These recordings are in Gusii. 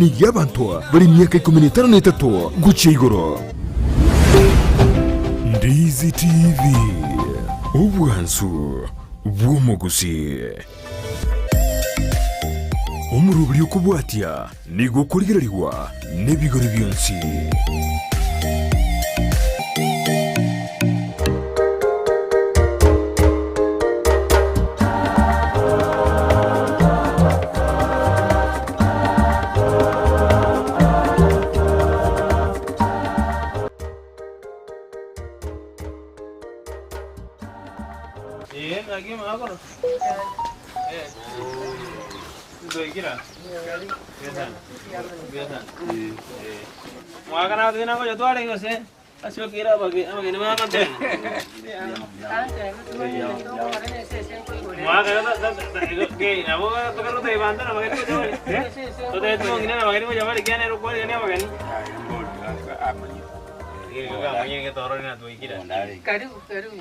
Nigo abanto bare emiaka ikomi na etano na etato gochia igoro. Ndizi TV, obwansu bw'omogusii. Omoroberi okobwatia nigo okorigererigwa nebigori bionsi. Ee, ng'aki mwakora? Eh, ntoikira? Mbuya sana. Mbuya sana. Eh. Mwaka nagotebi nagocha twarenge gose ase okeire abage abageni bagotebi. Mwaka ke nabo tokare gotebi banto na abageni gocha bare. Totebeti mong'ina na abageni gocha bare kiagera nere okwarigania abageni. Amanyire getoro na twaikire. Karibu, karibu.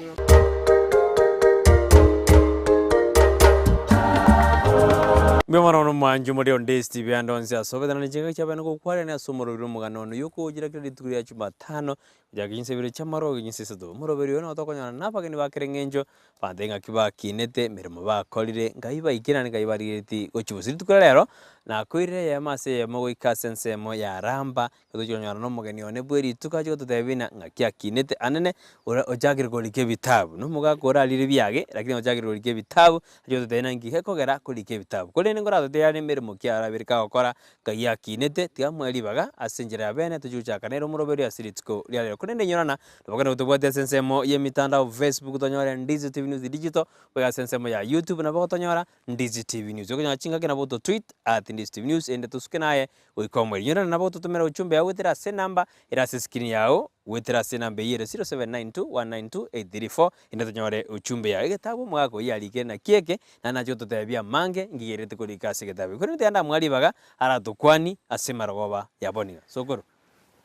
Mbuya mono mono mwanche omorero onde Steve ande onsi ase obetanani chingaki chiabene gokwarania ase omoroberi omogano one oyio okogochira kera rituko ria Jumatano gochaka chinsa ibere chi'amarogo goika chinsa isato. Omoroberi oyo nabo tokonyora na abageni ba kera eng'encho, abanto engaki bakinete, emeremo bakorire, ngai baikire naende ngai barigeretie gochia bosio. Rituko ria rero nakoirire eyemo ase eyemo goika ase ensemo ya Ramba Togochia konyora nomogeni one bwe rituko ache gototebia buna ng'aki akinete anene, ora ochakire korika ebitabu. Na omogaka orarire biage, lakini ochakire korika ebitabu, ache gototebia ng'a nki gekogera akorika ebitabu. Korende nkoratotebie are emeremo ki arabere kagokora ngai akinete, tiga amoe ribaga ase enchera ya bene tochie gochaka nere omoroberio ase rituko ria rero. Korende inyorana, nabo kende tobwate ase ensemo ya emitandao Facebook tonyore Ndizi TV News Digital, goika ase ensemo ya YouTube nabo gotonyora Ndizi TV News. Okonyora chingaki nabo oto tweet at Ndizi TV News erinde tosuke naye goika omoerio. Inyorana nabo ototomera ochumbe yao goetera ase enamba ere ase escreen yao goetera ase enamba eyio ere 0792192834 erinde tonyore ochumbe yao. Egetabu omogaka oyio arikire naki eke naende nache gototebia amange nkigerete korika ase egetabu eke. Korende tiga ndamoa ribaga aratokwanie ase emarogoba ya bono iga. Sokoro,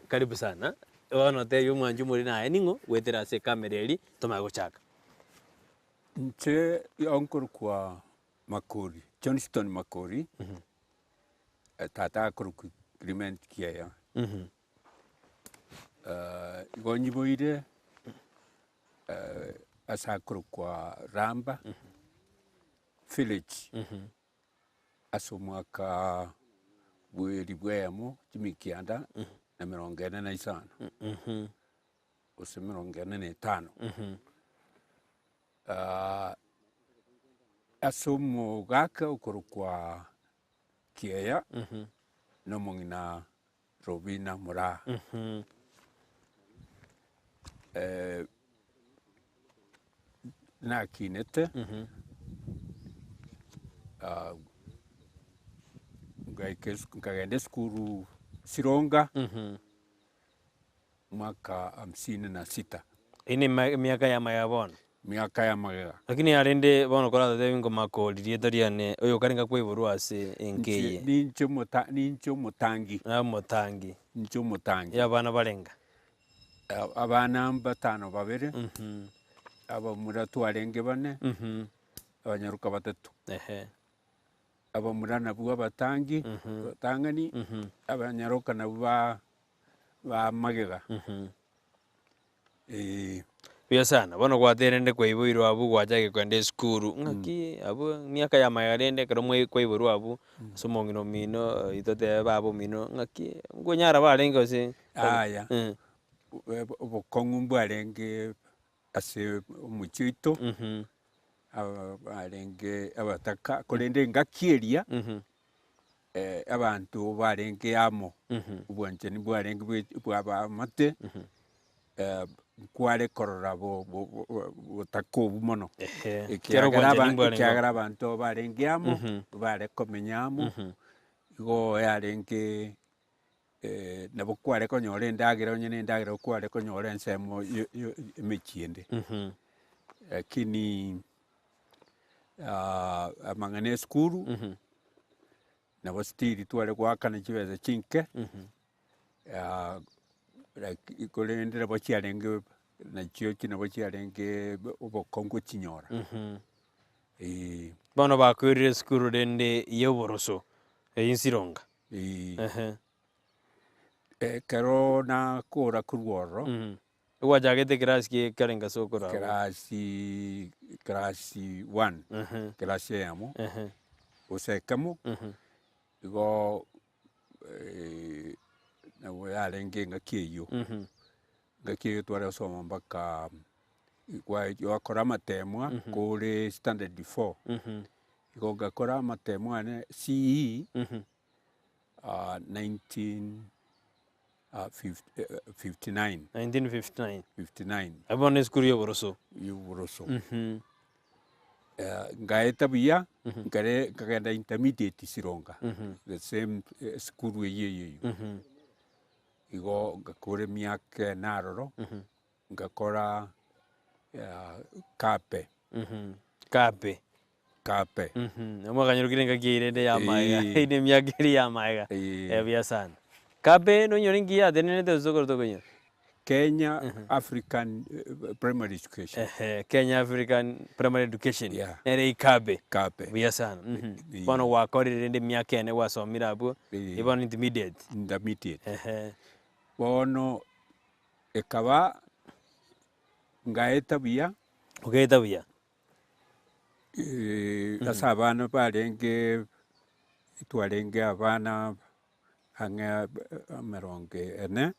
karibu sana, bono tebia omwanchi omoriri naye ning'o goetera ase ecamera eria tomanye gochaka. Inche nkorokwa Makori, Johnston Makori, tata akorokwa Clement Kiaya. Igo nyiboire ase akorokwa Ramba village, ase omwaka bwa elifu eyemo chimia kianda na emerongo ene na isano, gose emerongo ene na etano. Ase omogaka okorokwa Kiea na omong'ina Robina Moraa. Nakinete ngaika nkagenda esukuru Sironga. Mwaka hamsini na sita. Eyio ne emiaka ya magega bono. Miaka ya magega. Lakini arende bono koratotebie ngomakori rieta riane oyo okare inga kwaiborwa ase enka eye. Ninche omota ninche omotangi. Naye omotangi. Ninche omotangi. Ya abana barenga? Abana mbatano babere, abamura twarenge bane, abanyaroka batato. Abamura nabwo abatangi, abatang'ani, abanyaroka nabwo ba ba magega, eh. Buya sana, bono gwaterende kwaiboirwe abwo gwachakire kogenda esukuru, ng'aki abwo emiaka ya magega rende ekero mwai kwaiborwa abwo, ase omong'ina omino totebe baba omino ng'aki nkonyara barenge gose? Yaya, obokong'u mbwarenge ase omochie oito, aba barenge abataka, korende engaki eria. Abanto barenge amo, obwanchani bwarenge bwe bwa abaamate, nkware korora bo- bo- bo- botaka obwo mono. Ehe, ekero Ekiagera obwanchani aba mbwarenge oo. ekiagera abanto barenge amo, bare komenya amo, igo yarenge nabo kware konyora endagera onye na endagera kware konyora ensemo yo- yo emechie ende. Lakini amang'ana esukuru, nabo still tware goakana chibesa chinke, laki korende nabo chiarenge nachio chi nabo chiarenge obokong'u gochinyora, eh. Bono bakoirire esukuru rende ya oboroso, eyio nsironga. Eeh. Ehe. Ekero nakora korwa ororo. Gwachagete ekerasi ki ekare ngase okora abwo? Ekerasi, ekerasi one, ekerasi eyemo, gose ekemo, igo nabo yarenge engaki eyio. Engaki eyio tware gosoma mpaka gwakora amatemwa kore standard four, igo ngakora amatemwa ane CE. 1959. 1959. 59. Abwo bono esukuru ya oboroso. Ya oboroso. Ngaeta buya, nkare nkagenda intermediate Sironga, the same esukuru eyio eyio eyio. Igo ngakora emiaka ene aroro, ngakora kape. Kape. Kape. Mwakanyurukire engaki eria rende ya amaega, Eeh. eye emiaka eria ya amaega, Eeh. eh buya sana. Kape nonyore nki yatenenete gose okoro tokonyora? Kenya African Primary Education. Ehe, Kenya African Primary Education, Yeah. nere ikabe. Kape. Buya sana, mhm. Eeh. Bono gwakorire rende emiaka ene gwasomire abwo, Eeh. bono intermediate. Intermediate. Ehe. Bono ekaba ngaeta buya. Ogaeta buya. Ase abana barenge, twarenge abana ang'e emerongo ene,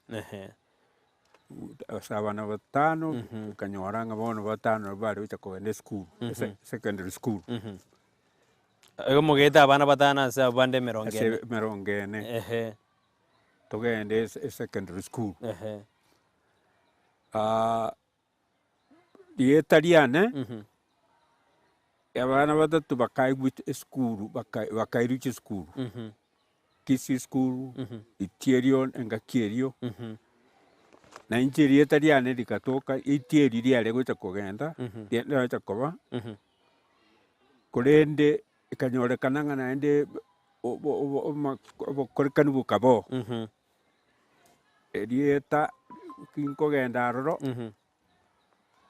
ase abana batano, okanyora ng'a bono batano nabwo bare gocha kogenda esukuru, ase secondary school. Igo mogete abana batano ase abwo bande emerongo Ase ene. emerongo ene, togende ase esecondary school. Rieta riane, abana batato bakaigwa esukuru baka bakairwa chisukuru, Kisii school, Itierio engaki erio, na inche erieta riane rigatoka Itierio riare gocha kogenda, riacha koba, korende ekanyorekana ng'a naende obo obo oma obokorekanu bokaba oo. Erieta kinkogenda aroro,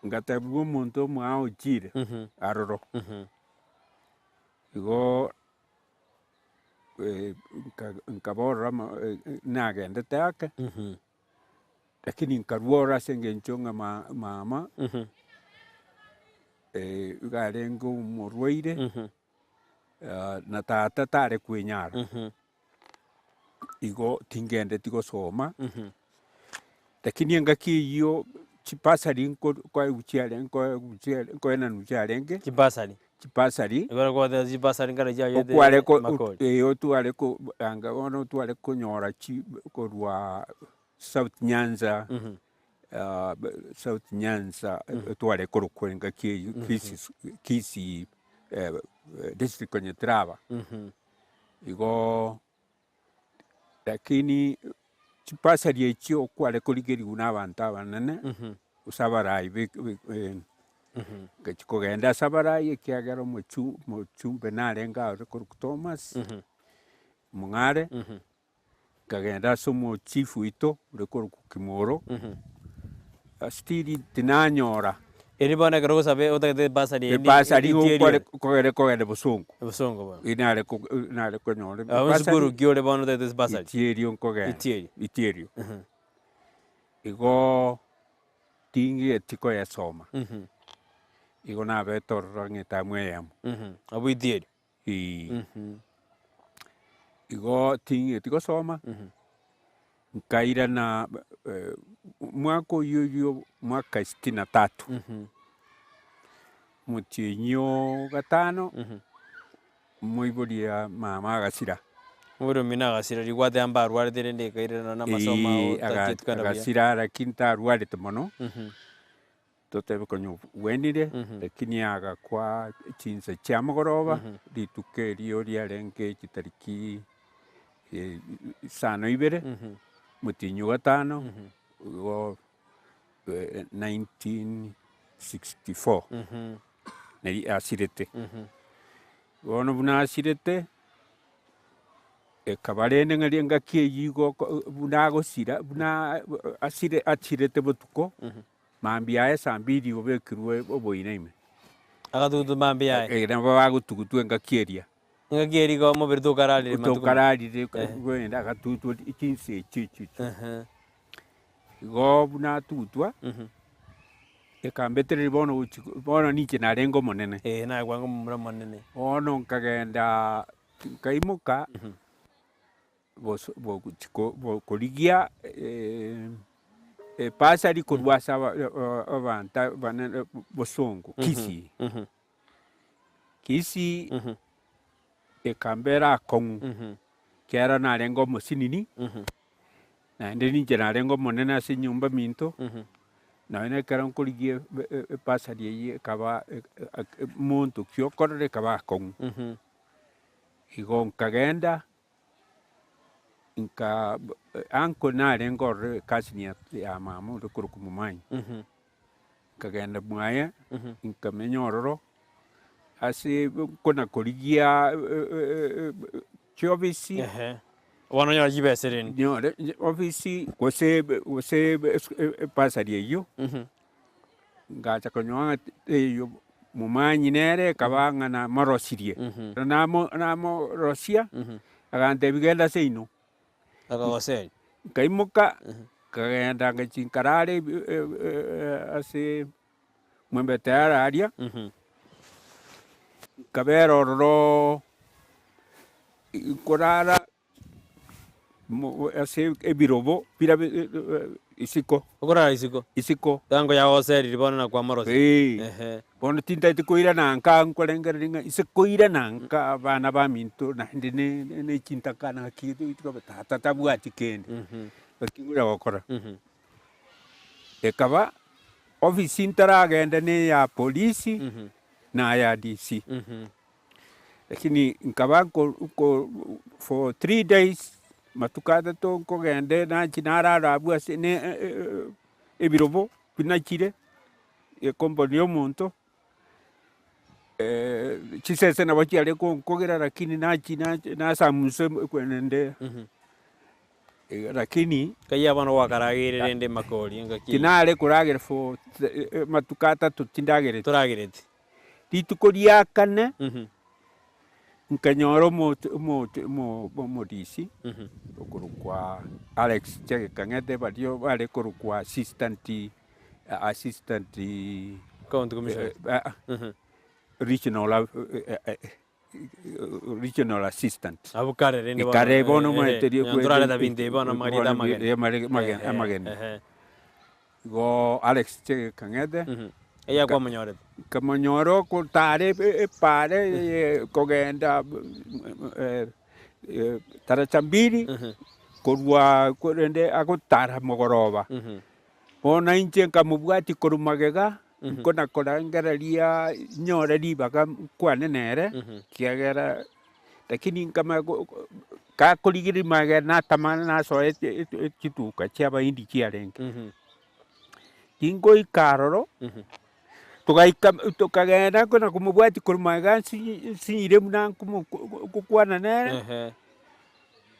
ngatebiwa omonto omwao ochire aroro, igo nkaborora ama nagendete ake, lakini nkarwa ororo ase eng'encho ng'a ma- mama iga arenge omorwaire, na tata tare kwenyara. Igo tingendeti gosoma, lakini engaki eyio chibasari nko nkoegwa chiare nkoegwa chiare nkoenanwa chiarenge, Chibasari. chibasari, Ekero kwateba chibasari nkare chiagete okware ko Makori. eh otware ko anga bono otware konyora chi korwa South Nyanza, South Nyanza otware korokwa engaki eyio Kisii Kisii district onye teraba. Igoo lakini chibasari echio kware korigerigwa na abanto abanene, gose abarai be ngachia kogenda ase abarai ekiagera omochu omochumbe narenge aro korokwa Thomas, omong'are. Nkagenda ase omochifu oito ore korokwa Kimoro, still tinanyora. Erio bono ekero ogosabe otagete ebasari eye Ebasari itieri okware ere. kogenda kogenda bosongo. Bosongo bono. Eri nare ko nare konyora Abwo ebasari. esukuru ki ore bono otagete ebasari? Itierio nkogenda. Itierio. Itierio. Igoo tingeti koyesoma, igo nabete ororo ng'a etamu eyemo. Abwo itierio. Eeh. Igo ting'eti gosoma, nkairana mwaka oyio oyio mwaka sitini na tatu, omotienyi o gatano, omoibori mama agasira. Omoibori omino agasira riria gwateba mbarwarete rende ekairana na amasomo ao Eeh, otachieti kogenda buya. agasira lakini tarwarete mono. Totebe konya obwenire, lakini agakwa chinsa chia mogoroba, rituko erio riarenge chitariki isano ibere, omotienyi o gatano, igo 1964, nari asirete. Bono buna asirete, ekaba rende ng'a engaki eyio igo oko buna agosira, buna asire achirete botuko. Mambia aye saa mbiri obekirwe oboina ime. Agatugutwa mambia aye. Eh, nabo bagotugutwa engaki eria. Engaki eria igo omobere tokararire matuko. Tokararire kogenda agatutwa chinsa echio echio echio. Igo buna atutwa, ekambetereria bono gochi bono ninche narenge omonene. Ee naye kwango omomura omonene. Bono nkagenda nkaimoka, boso bogochi ko bokorigia ebasari korwa ase aba abanto abanene bosongo Kisii. Kisii ekambera akong'u, ekiagera narenge omosinini, naende ninche narenge omonene ase enyomba minto, nonya na ekero nkorigia ebasari eyio ekaba monto ki okorora ekaba akong'u. Igo nkagenda, nka uncle narenge ororo ecousin ya mama ore korokwa Momanyi. Nkagenda mwaye, nkamenya ororo, ase kona korigia chiofisi. Ehe. Bono onyore chibesa rende. Nyore ofisi gose gose ebasari eyio, ngacha konyora ng'a eyio momanyi nere ekaba ng'a namorosirie. Namo namorosia, agantebia genda seino. Akagoseria. Nkaimoka, nkagenda ngachia nkarara ase Mwembe Tayari aria, nkabera ororo nkorara mo ase ebirobo bira isiko. Okorara isiko? Isiko. Tango yagoseririe bono na kwamorosia? Eeh. Ehe. Bono tintagete koirana nka nkorengereria ng'a ase koirana nka abana baminto naende ne ne chintaka naki tata tabwati kende, naki ngocha gokora. Ekaba ofisi ntaragenda na eya polisi na ya DC, lakini nkaba nko nko for 3 days matuko atato nkogenda nachia narara abwo ase ne ebirobo binachire. Ekomboni ya omonto, chisese nabo chiare konkogera lakini nachi nachi nasamusa ekwenende, lakini. Kaiya bono gwakarageire rende makori engaki eyio. Tinare koragera for amatuko atato tindagereti. Toragereti. Rituko ria kane, nkanyora omoto omoto omo omodisi, okorokwa Alex Chege Kang'ethe baria bare korokwa assistant assistant County commissioner. Regional regional assistant. Abwo kare rende bono. Kare bono omanyete rie- Ntorareta binto ebi bono amarieta amageni. Amageni. Igo Alex Chege Kang'ethe. Eyio akwamonyorete. Nkamonyora okotara epara kogenda taracha mbili, korwa korende agotara mogoroba. Bono inche nkamobwatia korwa magega, nkona korengereria nyore ribaga nkwane nere, ekiagera lakini nkamanya gakorigereria magega natama nasoete chituka chia abaindi chiarenge. Tingoika aroro, togaika tokagenda kona komobwatia korwa magega nsinyi nsinyire buna nkomo nkokwana nere,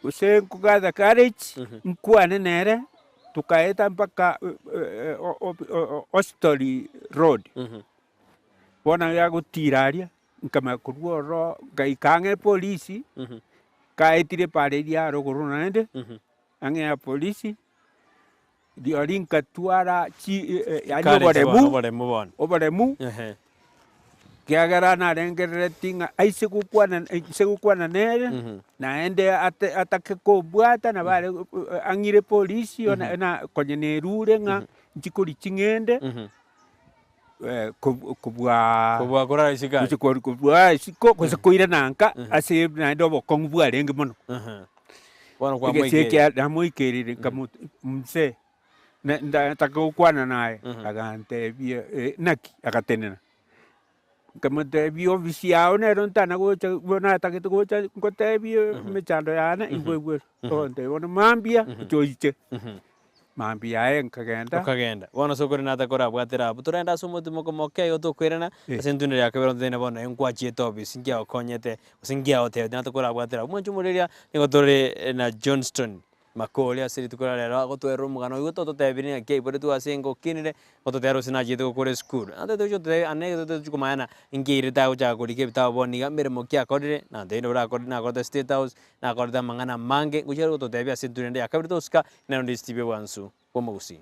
gose nkogather courage, nkwane nere, tokaeta mpaka Hospital road, bono yagotira aria, nkamanya korwa ororo, ngaika ang'e polisi, kaetire epara eria ya rogoro naende, ang'e ya polisi. Rirorio nkatwara chi yaani Courage bono, oboremu, oboremu bono. oboremu, Ehe. ekiagera narengereretie ng'a aise gokwana inse gokwana nere, naende ate atake kobwata nabo are ang'ire polisi one na konya nerure ng'a nchikoria ching'ende, kobu kobua Kobua korara isiko aye. gochi kori kobua isiko gose koirana nka ase naende obokong'u bwarenge mono. Bono Egesi kwamoikeire. ekia namoikereire nkamot mzee, na ndataka gokwana naye, agantebia naki, agatenena. Nkamotebia ofisi yao nero ntana gocha bo natagete gocha ngotebie emechando yane igwe igwe, ogontebia bono mambia oche oiche. Mambia yaye nkagenda. Okagenda. Bono ase okorenda atakorabwatera abwo. Torende ase omotimoko moke igo tokoirana, ase entunda ya kabere ontotebie bono naye nkwachiete ofisi nkiagokonyete, gose nkiagotebeti natakorabwatera abwo. Mwanche omoreria, nigo tore na Johnston. Makori ase rituko ria rero agotwerera omogano oigo tototebirie ng'aki aiboretwe ase enka okinire, gototebia gose nachiete gokora esukuru. Naende tochi gototebia ane egento tochi komanya na inki airete agochaka korika ebitabu bono iga, meremo ki akorire, na ntoende orakore nakorete state house, nakorete amang'ana amange, ngochia are gototebia ase intwe rende ya kabere tosika, nero ndisi tibi obwansu bw'omogusii.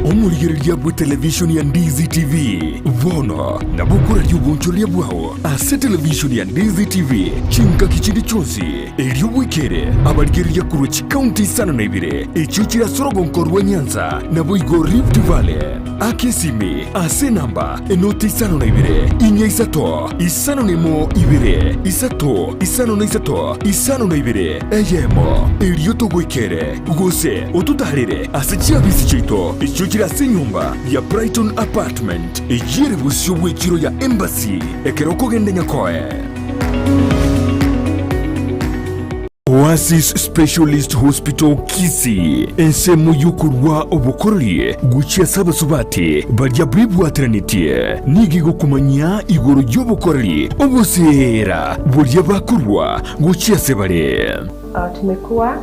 Omorigereria bw'etelevishoni ya Ndizi TV bono nabo okoraria obonchoreria bwao ase televishoni ya Ndizi TV chingaki chinde chionsi, erio bwekere abarigereria korwa chikaunti isano na ibere echio chire ase orogonko rwa Nyanza naboigo Rift Valley. Aka esimi ase enamba enoti isano na ibere, inya isato, isano na emo ibere, isato, isano na isato, isano na ibere, eyemo, erio togoikere. Gose ototaarere ase chiabisi chiaito echio chire ase enyomba ya Brighton Apartment, eyio ere bosio bw'echiro ya Embassy ekero okogenda Nyakoe. Oasis Specialist Hospital Kisii, ensemo y'okorua obokoreri gochia ase abasubati baria bebwateranetie, nigo egokomanyia igoro y'obokoreri oboseera boria bakorua gochia ase bare. Tumekuwa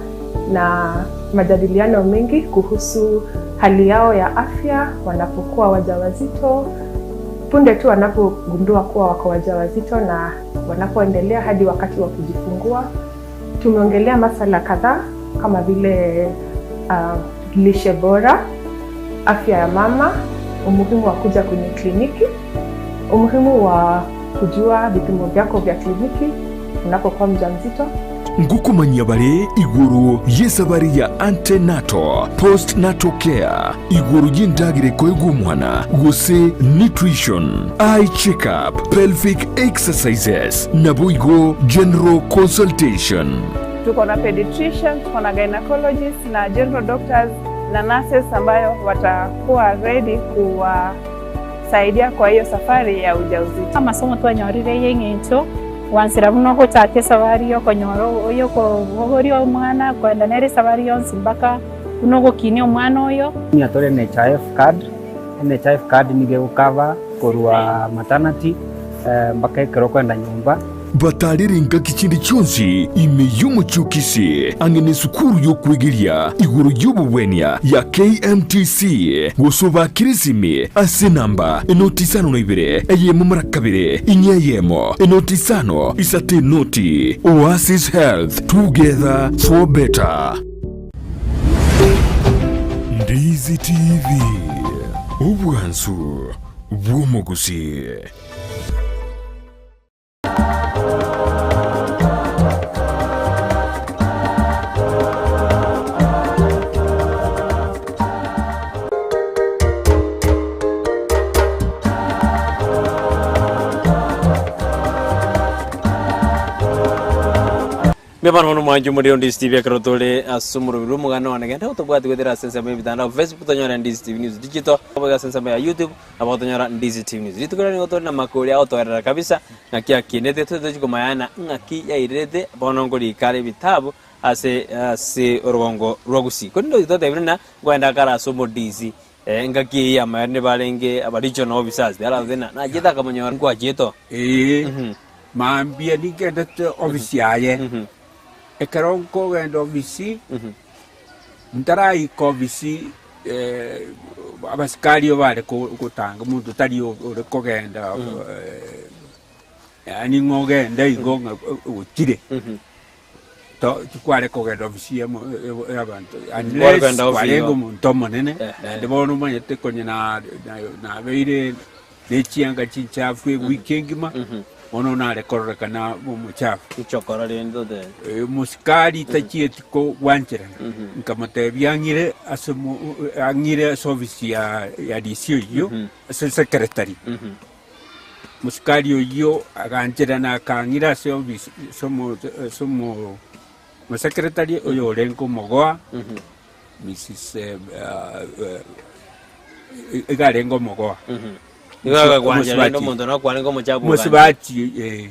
na majadiliano mengi kuhusu hali yao ya afya wanapokuwa wajawazito, punde tu wanapogundua kuwa wako wajawazito na wanapoendelea hadi wakati wa kujifungua. Tumeongelea masala kadhaa kama vile lishe bora, afya ya mama, umuhimu wa kuja kwenye kliniki, umuhimu wa kujua vipimo vyako vya kliniki unapokuwa mjamzito. Ngokomanyia bare igoro y'esabari ya antenatal, postnatal care, igoro y'endagera ekoegwa omwana, gose nutrition, eye check-up, pelvic exercises, naboigo general consultation. Tuko na pediatrician, tuko na gynecologist na general doctors na nurses ambayo watakuwa ready kuwasaidia kwa hiyo safari ya ujauzito. Amasomo twanyorire y'eng'encho gwansera buna ogochaka esabari y'okonyora y'okobogoria omwana kogenda nere esabari yonsi mpaka buna ogokinia omwana oyo. Nigo tore NHIF card, NHIF card nigo egocover korwa maternity mpaka ekero okoenda nyomba. Batarere engaki chinde chionsi ime y'omochie o Kisii, ang'e nesukuru y'okwegeria igoro y'obogwenia ya KMTC, gose obakere esimi ase enamba enoti isano na ibere, eyemo mara kabere, inye eyemo, enoti isano, isato enoti. Oasis Health, together for better. Ndizi TV, obwansu bw'omogusii. Mbuya bono bono mwanche omorero Ndizi TV ekero tore ase omoroberi bw'omogano one genda gotobwati goetera ase ensemo y'emitandao Facebook tonyore Ndizi TV News Digital boigo ase ensemo ya YouTube Nabo gotonyora Ndizi TV News. Rituko riria nigo tore namakori agotoerera kabisa, ng'aki akinete, tore tochi komayana ng'aki yairerete, bono nkorika are ebitabu ase ase orogongo rwa Gusii. Korende oyo totebire ng'a nkoenda kare ase omodisi engaki eyio y'amayani barenge aba regional officers, arabe ng'a nachete akamonyora nkwachiete oo. Ee, mambia ningendete ofisi yaye. Ekero nkogenda ofisi, ntaraika ofisi abasikari bare gotanga omonto tari ore kogenda yaani ng'a ogende igo ng'a ochire, tikware kogenda ofisi ya abanto Kware unless kogenda ofisi kwarenge igo. omonto omonene, naende bono omanyete konya nabeire ne chianga chinchafu ewiki engima, bono nare kororekana omochafu. Ichokora rende totebe. Omosikari tachieti kogwancherana, nkamotebia ang'ire ase omo ang'ire ase ofisi ya ya DC oyio, ase secretary. Mosikari oyio agancherana akang'ira ase ofisi ase omo ase omo omosecretary oyo orenge omogoa, Mrs iga arenge omogoa. Igo agakwancha rende omonto nakwane omochafu oganje. Mosubati eh.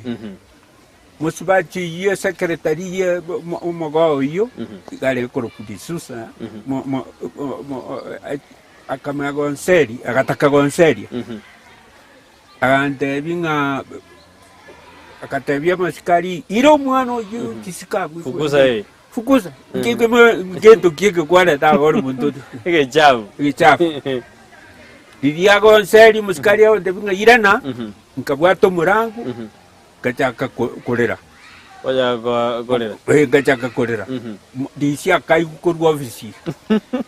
Mosubati oyio secretary ye omogoa oyio iga arenge korokwa D'Souza akamanya gonseria agataka gonseria. Agantebia ng'a agatebia amasikari, ira omwana oyio chisiko abwo Fukuza yeye. Fukuza. Gento ki eke kwareta iga ore monto oria? Egechafu. Egechafu. Riria agonseria omosikari agontebia ng'a irana, nkabwata omorango, nkachaka korera. Kwachaka korera. Eh, nkachaka korera. Risia akaigwa korwa ofisi,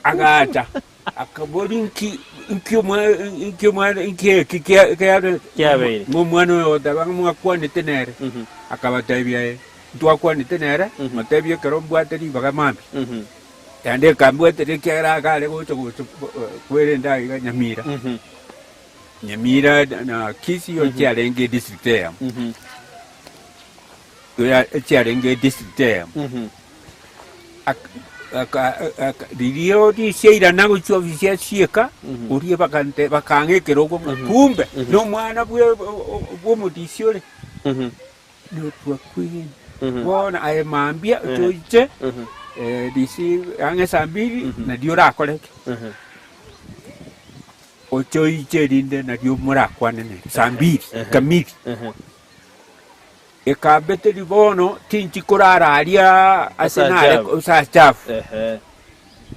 agacha, akaboria nki nki omwa nki omwana nki eki kia kiare Kiabeire. ng'a omwana oyo ogoteba ng'a mwakwanete nere. Akabatebia ee, ntwakwanete nere, motebie ekero mbwate ribaga mambia. Naende ekambwatera ekiagera akare gocha gocha kwerenda iga Nyamira. Nyamira na Kisii chiarenge edistrict eyemo. Chiarenge edistrict eyemo. Riria riairana gochia ofisi asieka, oria bakante bakang'a ekerogo ng'a kumbe nomwana bwe bw'omodisi ore. Notwakwegena. Bono aye mambia toiche risi ang'e saa mbiri nario orakore ki? Oche oiche erinde nario morakwane nere saa mbiri kamiri. Ekambete bono tinchi korara aria ase nare ase achafu.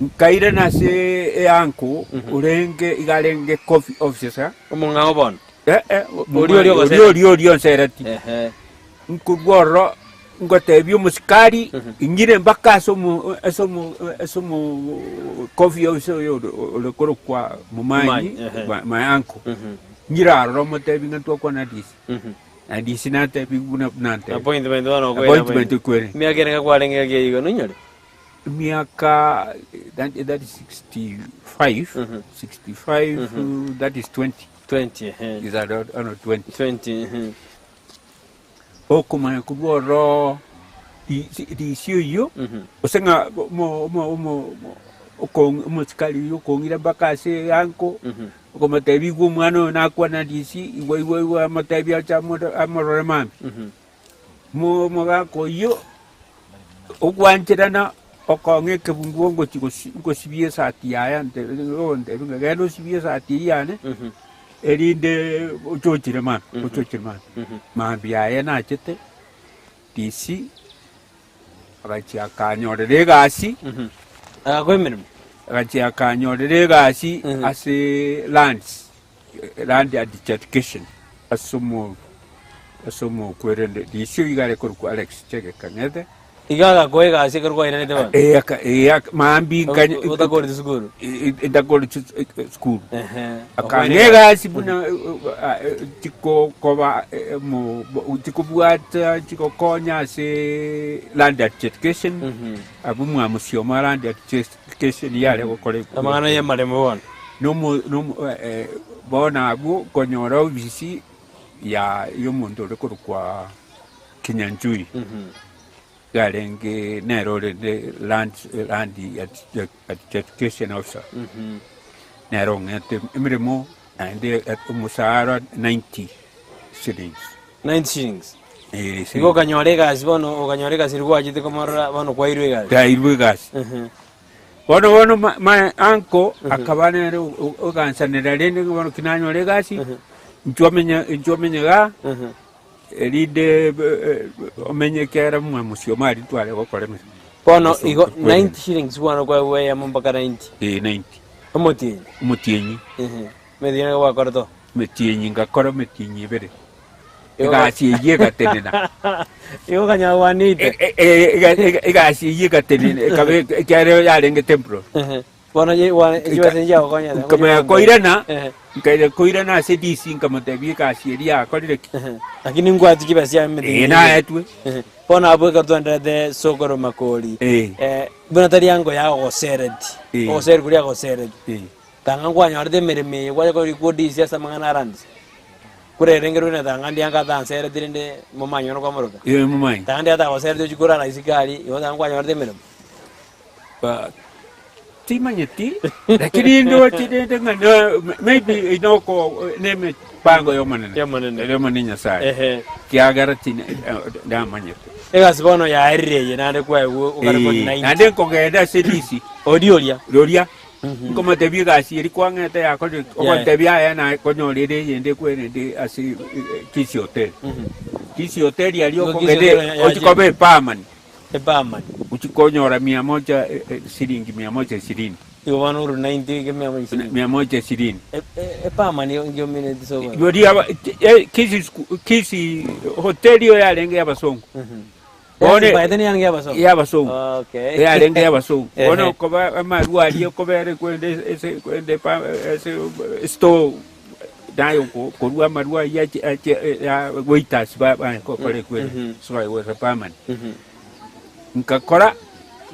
Nkairana ase eanko orenge iga arenge coffee officer. Omong'ao bono? Eh, eh, Oria oria oria oria oria onsereti. Ehe. Nkorwa ororo ngotebia omosikari ing'ire mpaka ase omo ase omo ase omo coffee officer oyo ore ore korokwa Momanyi, Momanyi, ehe. my my uncle. Ng'ire aroro motebi ng'a twakwana DC. Na DC natebi buna buna ntebi. Appointment bono okoira Appointment okoira. Emiaka ere kwarenge gaki eyio igo nonyore? Emiaka that, that is 65, 65, that is 20. 20 ehe. Is that ano 20. 20 ehe. Okomanya korwa ororo risio eyio, gose ng'a omo omo omo okong omosikari oyio okong'ira mpaka ase eanko, okomotebia igwa omwana oyo nakwana risi, igwa igwa igwa amotebie ache amorore mambia. Mo omogaka oyio, ogwancherana okong'a ekebunguo ngochi gosi ngosibia esati yaye ante ogontebia ng'a genda osibie esati eyio yane, erinde ochochire mambia ochochire mambia. Mambia aye nachete DC, agachia akanyorera egasi, Agakoa emeremo. agachia akanyorera egasi ase lands, land adjudication ase omo ase omokwerende DC oyio iga are korokwa Alex Chege Kang'ethe. Iga agakoa egasi ekero kwairanete bono. Eh, aka- eh, aka- maambi nkanye- Otakoreti sukuru. Eh, eh, ntakoreti sukuru. Ehe. Akang'a egasi buna eh, eh, eh, chikokoba eh, mo- bo- chikobwata chigokonya ase land adjudication abwo mwamusioma land adjudication yare gokora Amang'ana ya amaremo bono. Nomo nomo eh, bono abwo konyora ofisi ya yomonto ore korokwa Kinyanjui yarenge nere orende land land adjudication officer nere ong'ete emeremo naende omosara 90 shillings. 90 shillings. Eh, Igo okanyora egasi bono okanyora egasi riria gwachete komorora bono kwairwe egasi. Kwairwe egasi. Bono bono my uncle akaba nere ogansanera rende bono ki nanyora egasi, inchuo omenye inchuo omenye igaa. Erinde omenye ekiagera mwamosia aria tware gokora emeremo. Bono igo 90 shillings bono kwaegwa eyemo mpaka 90. Ee 90. Omotienyi. Omotienyi. Ehe. Emetienyi nigo gwakorete oo? Emetienyi ngakora emetienyi ebere. Egasi eyio egatenena. Igo okanyora kwanete. Egasi eyio egatenena ekaba ekiagera yarenge temporary. Ehe. Bono ye- wa- chibesa nchiagokonyete. Nkamanya koirana, Ehe. nkaira koirana ase DC nkamotebia egasi eria yakorire ki. Ehe. Lakini nkwatwe chibesa chia emetienyi Ee, naetwe. Ehe. Bono abwo ekero twaenderete sokoro makori, Eh. eh, buna tari ango yagogosereti, Eh. ogoseri koria agosereti. Eh. Tanga nkwanyorete emeremo eye kwacha korikwa DC ase amang'ana arandise. Korerengerwe na tanga ndiango atansereti rende momanye bono kwamoroka. Ee, momanye. Tanga ndiango atagosereti ochie korara isiko aria, igo tanga nkwanyorete emeremo. Ba- timanyeti, lakini ndoche rende ng'a no- maybe inoko nemepango y'Omonene. Y'Omonene. Y'Omonene Nyasaye. Ehe. Kiagera tine eh, ndamanyete. Egasi bono yaerire eye naende kwaegwa okare Eh, 49. Naende nkogenda ase DC, Oria oria. roria. Nkomotebia egasi eria kwang'ete yakorire, ogontebia aye naye konyora ere eyende ekwerende ase Kisii Hotel. Kisii Hotel aria Igo Kisii okogenda Hotel yache- ochie koba epermanent. Epermanent. Ochie konyora mia moja siringi mia moja ishirini. Igo bono orure 90 iga mia moja ishirini. Mia moja ishirini. Epermanent igo nki omineti ase Igo ria Kisii Kisii Hotel eyo yarenge ya abasongo. Bono By then yarenge y'abasongo. y'abasongo. Okay. Yarenge y'abasongo. Bono Ehe. okoba amarwa aria okobera kwende ase kwende pa ase store naye oko- korwa amarwa aywo ache ache ya waiters ba ba gokora ekwere Mhm. so I was a barman. Mhm. Nkakora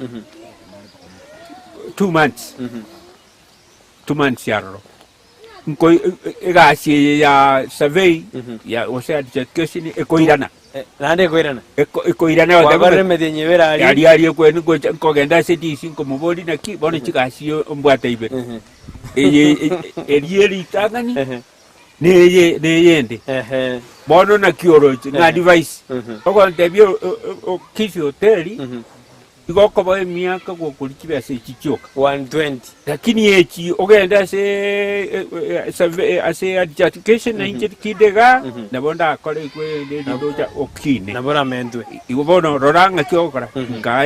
Mhm. 2 months, Mhm. 2 months aroro. Nko egasi eye ya survey ya gose ya education ekoirana. Naende ekoirana. Ekoirana Gwakorire emetienyi ebere aria. Aria aria ekwene ngocha nkogenda ase DC nkomoboria naki bono chigasi mbwate ibere. Eye eria eritang'ani neye neyende. Bono naki oroche ng'a advice ogontebia Kisii hoteli. Igo okoba emiaka gokoria chibesa echi chioka. 120. Lakini echi ogende ase survey ase adjudication na inche kinde igaa, nabo ndakore ekwe erinde ocha okine. Nabo oramentwe. Igo bono rora ng'aki ogokora. Nkaa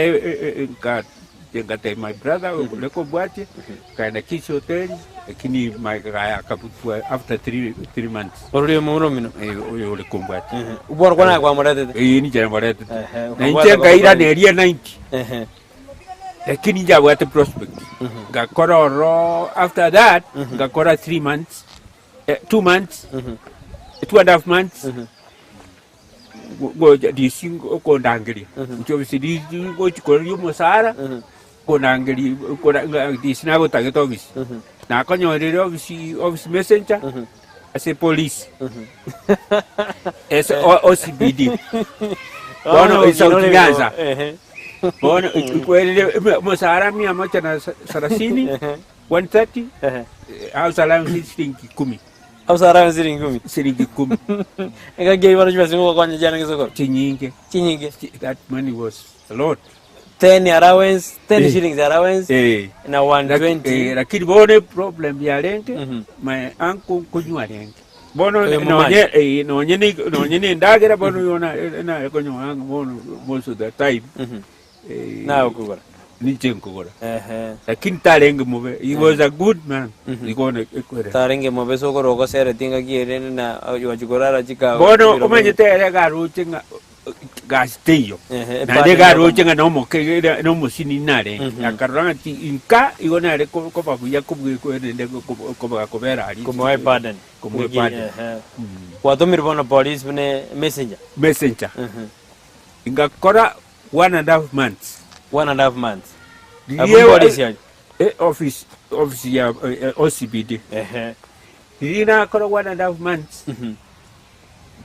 nka ngatebia my brother reka obwatie, nkaenda Kisii Hotel, lakini magega aya akabutwa after 3 months. Orori omomura omino. Eh, oyo ore kombwatia. Ubwaro kwana kwamoretete. Eye ninche namoretete. Ehe, Na okabwata inche nkairana okabwata. eria 90. Ehe. Lakini njabwate prospect. Ngakora oro after that ngakora 3 months, 2 months, 2.5 months. Gocha DC okondangeria. Inche obisi DC gochi koria omosara kondangeria kora DC nagotagete obisi. Nakonyorire obisi office messenger ase police. Ase OCPD. Bono South Nyanza. Bono ikwerire omosara mia moja na sarasini 130 house allowance siringi kumi. House allowance siringi kumi. Siringi kumi. Engaki eyio bono chibesa ngogokonya chiarenge sokoro. Chinyinge. Chinyinge. That money was a lot. 10 allowance, 10 Eh. shillings allowance Eh. na 120. Lakini bono problem yarenge Mhm. my uncle nkonywa arenge bono Oyo nonye momanyi. nonye nonye na endagera bono oyo naye konywa bono most of the time Mhm. Naye okogora. Ninche nkogora. Ehe. Lakini tarenge mobe, he was a good man. Mhm. Igo ekwere. Tarenge mobe sokoro ogosereti engaki ere na ochi korara chikawa. Bono omanyete ere garoche ng'a gasi teiyo. Ehe, Naende epande garoche ng'a nomoke nomosini narenge. Mhm. Akarora ng'a ti inka igo nere koba buya kobua rende koba kobera aria. Komoa eburden. Komoa Engaki, eburden. ehe. Gwatomirwe bono police buna messenger. Messenger. Mhm. Ngakora 1.5 months. 1.5 months. Riria Abwo polisi aria. Office office ya OCPD. Ehe. Riria nakora 1.5 months.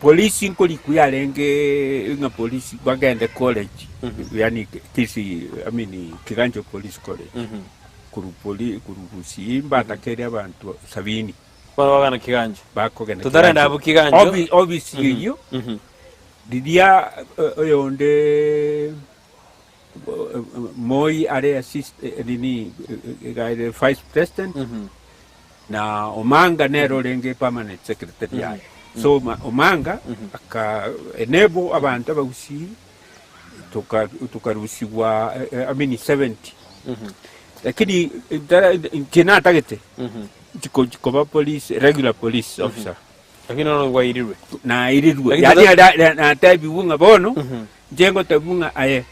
Polisi nkorikwa yarenge ng'a polisi bagende college. Yani Kisii I mean Kiganjo Police College. Korwa poli korwa Gusii mbatakere abanto sabini. Bono bagana Kiganjo. Bakogenda Totarenda abwo Kiganjo. Office eyio riria oyonde Moi are assist nini iga ere vice president na Omanga nere orenge permanent secretary yaye. So Omanga aka enable abanto abagusii toka tokarusigwa I mean 70. Lakini inche natagete koba police regular police officer. Lakini bono kwairirwe. Nairirwe. Lakini Yaani tota- natebiwu ng'a bono, inche ngotebiwu ng'a aye,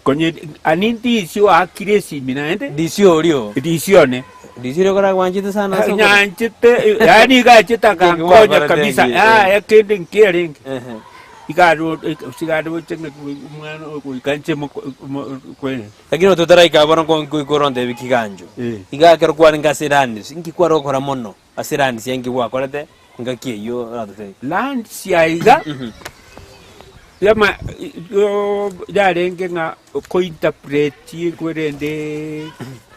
konye ani ndisi oakire esimi naende. DC oria oo. DC one. DC oria koragwanchete sana ase okoro. Nyanchete, yaani iga achete akankonya Kegima kabisa. akora tengi, eh. Yaya kende nkiarenge. Ehe. Iga sigare gocha ng'a omwana goika inche kwe. Lakini totaraika bono nkoika orontebi kiganjo. Eh. Iga ekero kwarenge ase Landis, inki kware gokora mono ase Landis inki gwakorete Engaki eyio oratotebie. Lands aiga yama yarenge ng'a kointerpret korende.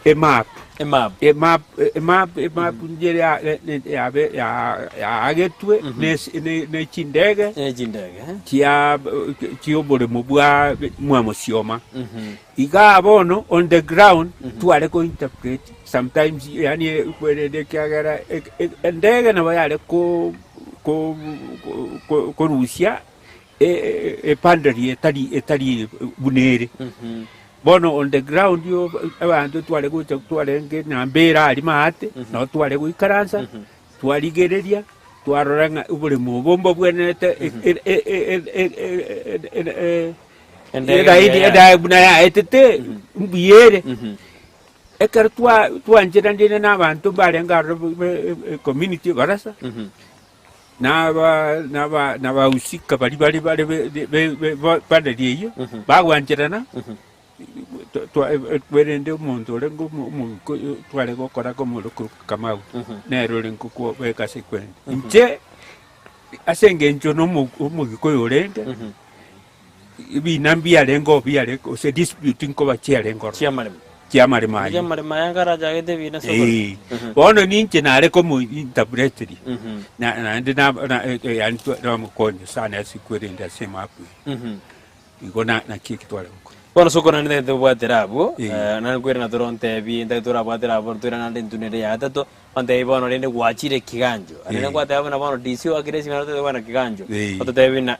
Emap. Emap. Emap, emap, emap inche ya- ya- yabe ya- yaagetwe ne- ne- ne chindege Ne chindege. chia chioboremo bwa mwamosioma. Igaa bono on the ground tware ko interpret sometimes yaani kwerende ekiagera ek- ek- endege nabo yare ko ko ko- korusia epandari etari etari buna ere. Bono on the ground yo abanto tware gocha twarenge ng'a mbera aria maate, nabo tware goikaransa, twarigereria, twarora ng'a oboremo obo mbobwenerete Endege eraini eria enda buna yaetete, mbuya ere. Ekero twa twancheranire na abanto mbarenge aroro be ecommunity ebarasa, na aba na aba na abahusika baria bare bare be be be bopaneri eyio, bagwancherana, twa twa kwerende omonto orenge omo omoiko tware gokora komorokwa Kamau, nere orenge kobeka ase ekwende. Inche, ase eng'encho na omo omogikuyu orenge, ebina mbiarenge oo biare gose dispute nkoba chiarenge ororo. Chiamaremo. Chiamaremo ayio. Chiamaremo aya nkarachagete ebina sokoro. Ee. Bono ninche nare komointerpreteria, na naende na na yaani namokonya sana ase kwerende ase emap eye. Igo na naki eki tware gokora. Bono sokoro naende ntagete tobwatera abwo, Ee. naende kwere na torontebi ntagete torabwatera abwo toirane naende intwe nere ya gatato, ontebi bono rende gwachire kiganjo. Naende Ee. ngwateba buna bono DC oakire esimi naende otagete kogenda kiganjo, Ee. ototebi buna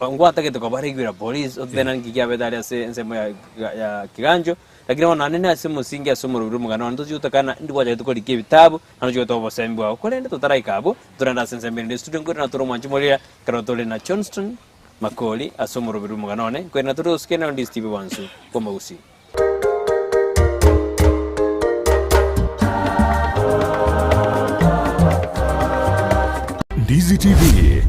ngwatagete koba regular police, ototebie naki kiabete aria ase ensemo ya ya kiganjo, lakini bono naende nase omosingi ase omorobio omogano one tochi gotakana ndi gwachagete korika ebitabu, naende ochi gotoa obosembi bwao. Korende totaraika abwo, torende ase ensemo erinde estudio nkoirana na tore omwanchi moria, ekero tore na Johnston Makori ase omoroberi bw'omogano one, nkoirana tore gosika eneo ndi Steve Wansu bw'omogusii. Ndizi TV,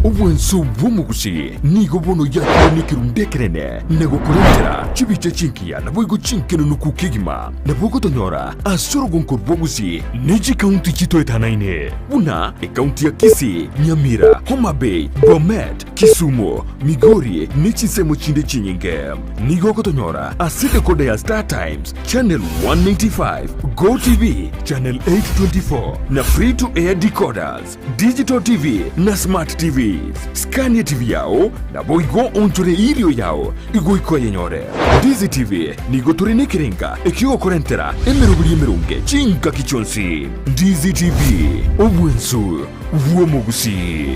obwanso bw'omogusii, nigo bono yakire nekerundu ekenene na gokorentera chibicha chingiya naboigo chinkenenuku kegima. Nabo ogotonyora ase orogonko rw'ogusii ne chikaunti chitoetanaine buna ekaunti ya Kisii, Nyamira, Homa Bay, Bomet, Kisumu, Migori ne chinsemo chinde chinyinge. Nigo ogotonyora ase decoder ya Star Times, Channel 195, Go TV, Channel 824 na Free to Air decoders, Digital TV na Smart TVs. Skania TV yao naboigo onchore irio yao igoika oyenyore. Ndizi TV nigo tore nekerenga ekiogokorentera emeroberi emeronge chingaki chionsi. Ndizi TV, obwensu bw'omogusii.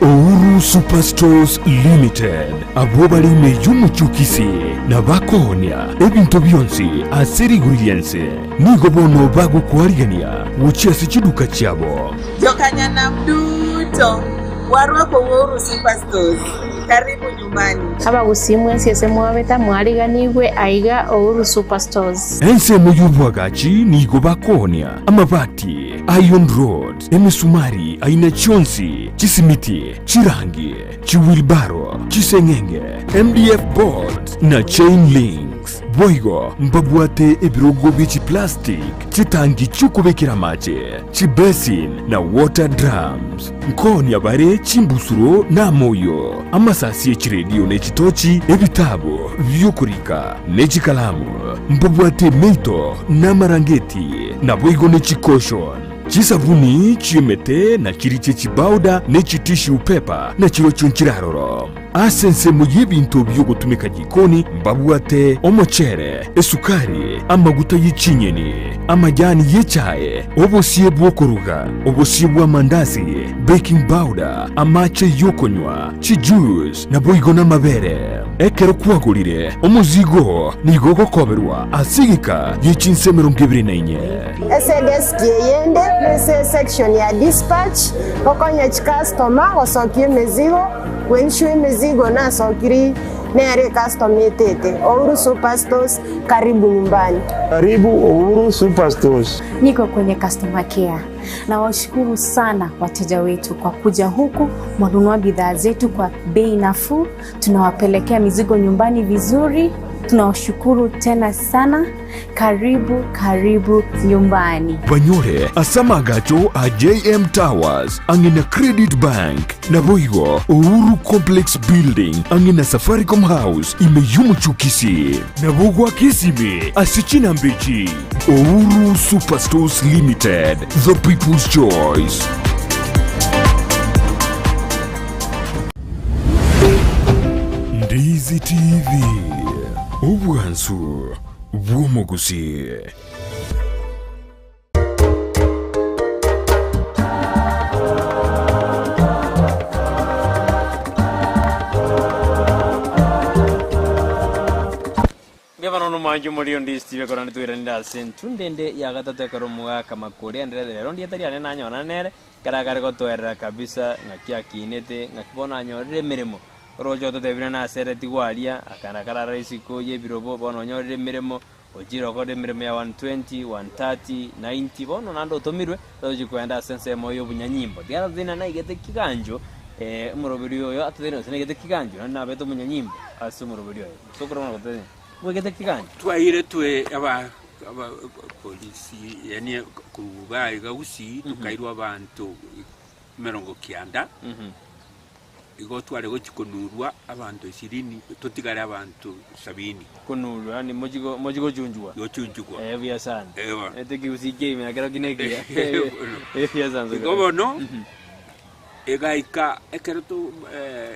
Ouru Superstores Limited, abwo bare ime y'omochie o Kisii na bakoonia ebinto bionsi ase rigori ri'ense, nigo bono bagokwarigania gochia ase chiduka chiabo. Jokanyanam duto, warwako Ouru Superstores. Karibu nyumbani. Abagusii mwensi ase mwabeta mwariganigwe aiga Ouru Superstores. Ensemo y'oboagachi nigo bakoonia amabati, iron rods, emesumari aina chionsi, chisimiti, chirangi, chiwheelbarrow, chiseng'enge, MDF boards, na chain links. Boigo mbabwate ebirogo bie chiplastic, chitangi chi'okobekera amache, chibasin, na water drums. Nkoonia bare chimbusuro na amoyo, amasasi e chiredio ne chitochi, ebitabu bi'okorika, ne chikalamu. Mbabwate emeito na amarangeti, naboigo ne chikoshon, chisabuni chi'emete na chiriche chibauda ne chitissue paper, na chirochio nchiraroro. Ase ensemo y'ebinto bi'ogotumeka jikoni mbabwate omochere, esukari, amaguta ye chinyeni, amajani y'echae, obosie bw'okoruga, obosie bw'amandasi, baking powder, amache y'okonywa, chijuice, naboigo namabere. Ekero kwagorire omozigo oo nigo ogokoberwa ase egeka gie chinsa 24. Ase edeski eyende nese esection ya dispatch, gokonya chicustomer gosokia emezigo. Gwenchwa emizigo nasokiri nere ecustom etete Uhuru Superstores karibu nyumbani. Karibu Uhuru Superstores. Niko kwenye customer care. Nawashukuru sana wateja wetu kwa kuja huku, mwanunua bidhaa zetu kwa bei nafuu, tunawapelekea mizigo nyumbani vizuri. Tunawashukuru tena sana. Karibu, karibu nyumbani. Banyore ase amagacho a JM Towers ang'e na Credit Bank, naboigo Uhuru Complex Building ang'e na Safaricom House ime y'omochie o Kisii. Nabo goaka esimi ase chinamba echi, Uhuru Superstores Limited, the people's choice. Ndizi TV, obwansu bw'omogusii. Mbuya bono nomoanchi omoria onde Steve ekero nitweranire ase entunde ende ya gatato ekero omogaka Makori aenderete rero ndieta riane nanyora nere ekero akare gotoerera kabisa ng'aki akinete ng'aki bono anyorire emeremo oroche ototebire naseretigwe aria akana karara isiko y'ebirobo bono onyorire emeremo Ochire okore emeremo ya 120, 130, 90, bono naende otomirwe, tochi koenda ase ensemo y'obunyanyimbo. Tiga atotebie naigete kigancho, eh, omoroberi oyo atotebie gose naigete kigancho, naende nabete omonyanyimbo ase omoroberi oyo. Sokoro bono gotebia, bwegete kigancho? Twairetwe aba aba polisi yaani korwa iga iga gusii tokairwa abanto emerongo kianda. Igo tware gochia konurwa abanto ishirini, totigare abanto sabini. Konurwa, yaani mochie go- mochie gochunchugwa. Gochunchugwa. Eh, buya sana. Eh, bono. Etekigusii kia ime nakero ki nekiya. Bono. Eh, buya sana. Igo bono, egaika ekero to eh,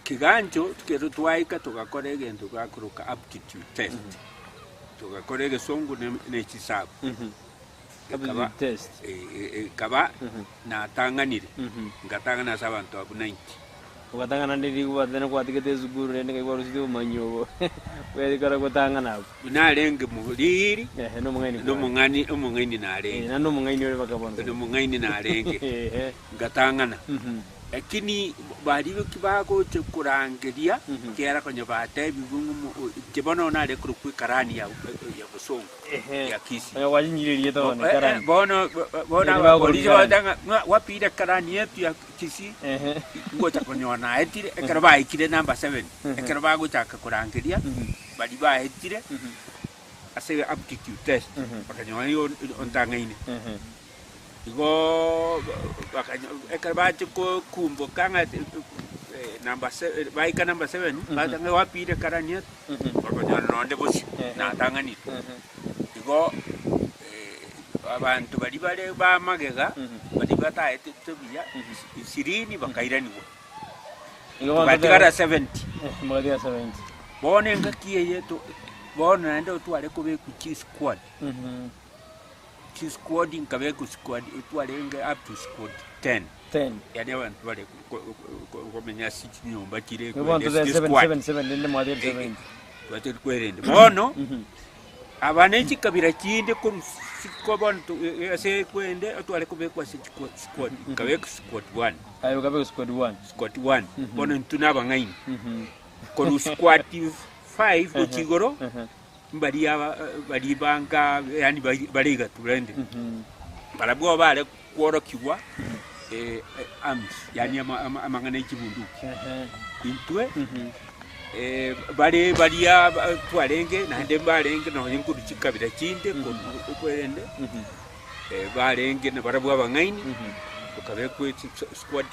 kigancho ekero twaika togakora egento gakoroka aptitude test. Togakora egesongo ne ne chisabu. Ekaba, Aptitude test. eh, ekaba natang'anire, ngatang'ana ase abanto abwo 90. Ogatang'ana ndiri gwatene gwatigete esukuru rende ngai kwaruseti obomanyi obo bwekora gotang'ana abwo. Narenge moriri, Ehe, nomong'aini kware. nomong'ani omong'aini Eh, narenge. naende omong'aini ore baka bono. Nomong'aini narenge, Ehe. ngatang'ana. Lakini baria bagocha korangeria, ekiagera konya batebigwe ng'a omo inche bono nare korokwa ekarani ya ya bosongo. Ehe. Ya Kisii. Onya gwachinchire erieta bono, Eh, eh, ekarani. bono bono Eri abapolisi bakorwa bagocha ng'a ng'a wapire ekarani yetu ya Kisii, Ehe. ngocha konyora naetire, ekero baikire number seven, ekero bagochaka korangeria, baria baetire ase aptitude test, bakanyora nigo ontang'aine. Ehe. Igoo bakanyo ekero bachia kokumboka ng'a number se baika number seven, bacha ng'a wapire ekarani yetu. Bakonyora nonde bosio, natang'anire. Igo abanto baria bare ba magega, baria bataetete buya, ishirini bakairanigwa. Togatigara 70. Mogatigara 70. Bono engaki eye to bono naende otware kobekwa chisquad. Chisquad nkabekwa squad twarenge up to squad 10. 10. Yaani abanto bare komenya ase chinyomba chire Nigo bono ase tobe 7 chisquad. 7 7 rende mwatigare 70. Twachire kwerende. Bono aba ne chikabira chinde korwa siko bono ase kwende otware kobekwa ase squad nkabekwa squad 1. Aye okabekwa squad 1. Squad 1. Bono intwe na abang'aini. Korwa squad 5 gochia igoro. Mbaria aba baria banga yaani bare igatu rende, barabwo bare kworokigwa arms yaani amang'ana e chibunduki. Intwe bare baria twarenge naende mbarenge nonye nkorwa chikabira chinde korwa kwerende, barenge nabarabwo abang'aini, tokabekwa squad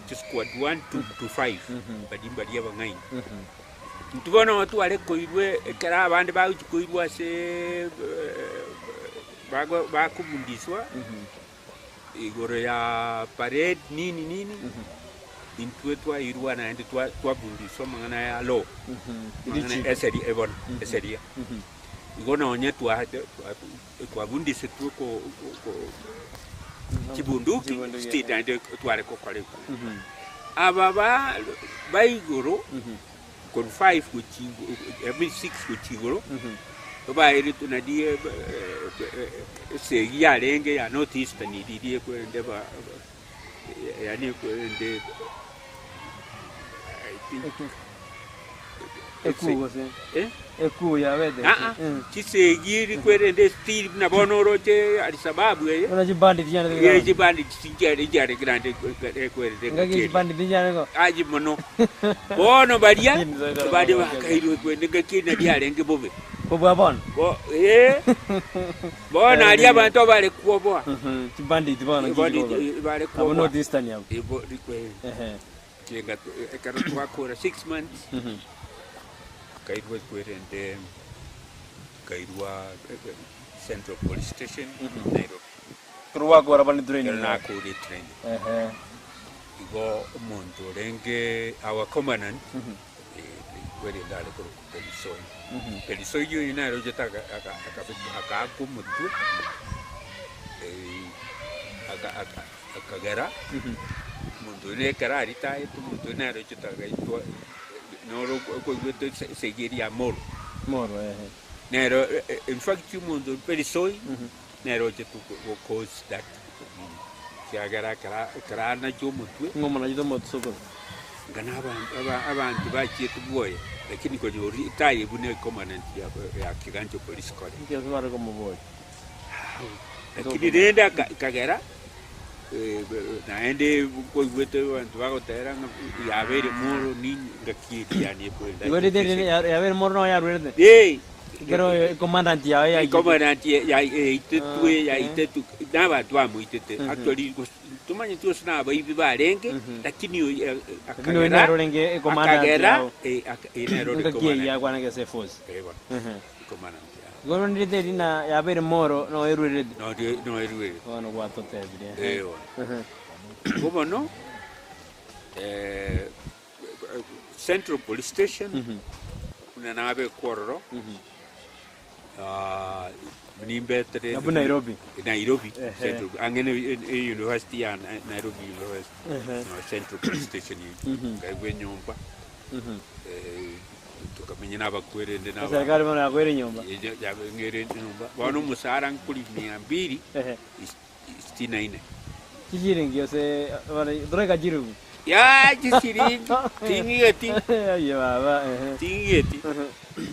chisquad one to five, baria mbaria abang'aini. Intwe bono tware koirwa ekero abande bagochia koirwa ase bakobundiswa igoro ya parade nini nini, intwe twairwa naende twabundiswa amang'ana ya law, amang'ana eseri bono eseria. Igo nonye twabundisetwe chibunduki still naende tware gokora igo. Aba ba ba igoro korwa five gochia igoro I mean six gochia igoro, baeretwe naende esegi yarenge ya North Eastern riria ekorende ba yaani ekorende I think. Ekuu gose? Eh? Ekuu yabete Ah, ah, chisegi eri kwerende still buna bono oroche Alshababu eye. Buna chibandit chiarenge Eh, korwa. chibandit chinchiare chiarenge naende ekwerende Ngaki chibandit chiarenge korwa. Aye mono. Bono baria baria bakairwe ekwende ngaki nari arenge bobe. Kobua bono? Bo eh. Bono aria abanto bare kwoboa. Chibandit bono Chibandit bare kwoboa. Abwo North Eastern abwo. Ibo rikwe. Chinga ekero twakora 6 months. Nkairwa ekwerende nkairwa Central Police Station Nairobi. Ekero gwakora bono training. Ekero nakore training. Igo omonto orenge our commandant kwerende are korokwa Perisoi. Perisoi oyio nere ochete akaakwa omotwe akagera omonto oyio ekero aritaete omonto oyio nere ochete agaitwa noro okoigwete esegi eria ya Moro. Moro eeh. Nero in fact omonto Perisoi Nere ochete go cause that ekiagera ekero ekero anache omotwe. Ng'o omonachete omotwe sokoro? Ng'a na abanto aba abanto bachiete bwoye, lakini konya oria taye buna ecommandant ya ya Kiganjo Police College. Inki ase bare komoboria? Lakini rende aka ekagera naende nkoigwete abanto bagotera ng'a yabeire moro nini ngaki eria yani ekwenda. Igo rende yabeire moro noo yarwerete? Eeh. Ekero ecommandant yao yaitete. Ecommandant yaitetwe yaitetwe na abanto bamoitete actually tomanyeti gose na abaibi barenge lakini oyo Lakini oyo nere orenge ecommandant akagera yao. eh nere ore Engaki eyio commandant. yakwanete ase eforce. Eh bono commandant yao. Igo rende rite eri na yabeire moro noyo erwerete. Noyo erwerete. Bono gwatotebirie. Eh bono. Igo bono Central Police Station, buna nabekwa ororo, nimbetere Abwo Nairobi. Nairobi, Ehe. Central, ang'e na e- university ya Nairobi University, Ehe. no Central Police Station eyio. Nkaigwa enyomba, tokamenya na abakwerende na aba- Eserikari bono yakoire enyomba. Eyo yang'eire enyomba. Bono omosara nkori mia mbili, Ehe. sitini na ine. Chishiringi ase bare toraika chiribu. Yaa chishiringi ting'igeti. Aye baba ehe. Ting'igeti.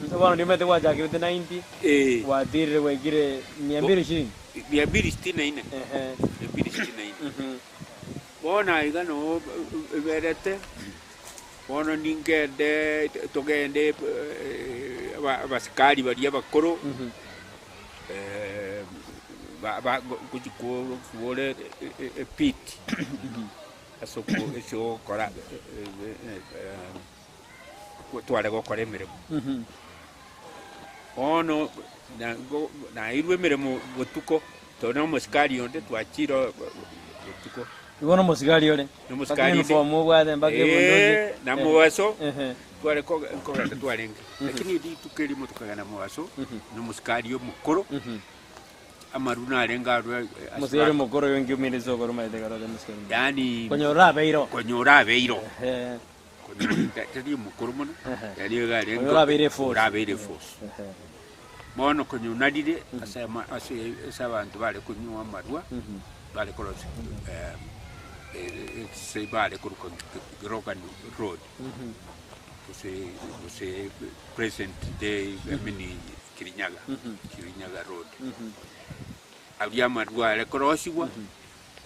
Bono ndimanyete gwachakirete 90 Eh. gwatirire gwaikire mia mbili ishirini. Mia mbili sitini na ine. Ehe. Mia mbili sitini na ine. Bono aiga noo eberete, bono ningende togende abasikari baria abakoro. Gochia kore epit ase ase ogokora tware gokora emeremo. Bono nairwe emeremo botuko, tore na omosikari onde twachire botuko. Igo na omosigari ore? Nomosikari Mpaka uniform obwate mpaka ebunduki. Na mobaso tware nkogenda twarenge. Lakini rituko erimo tokagenda mobaso na omosikari omokoro, amaru narenge arwe ase Omosikari omokoro oyo nkiumire ase okoro omanyete kare ore omosikari omokoro. Yaani Konyora orabeire oo. Konyora abeire oo. Konyora tari omokoro mono, yaani iga arenge Konyora abeire eforce. Orabeire eforce. Bono konya onarire ase ama ase ase abanto bare konywa amarwa, bare korosia ase bare koruka Grogan Road, gose gose present day I mean Kirinyaga, Kirinyaga Road. Aria amarwa are korosigwa,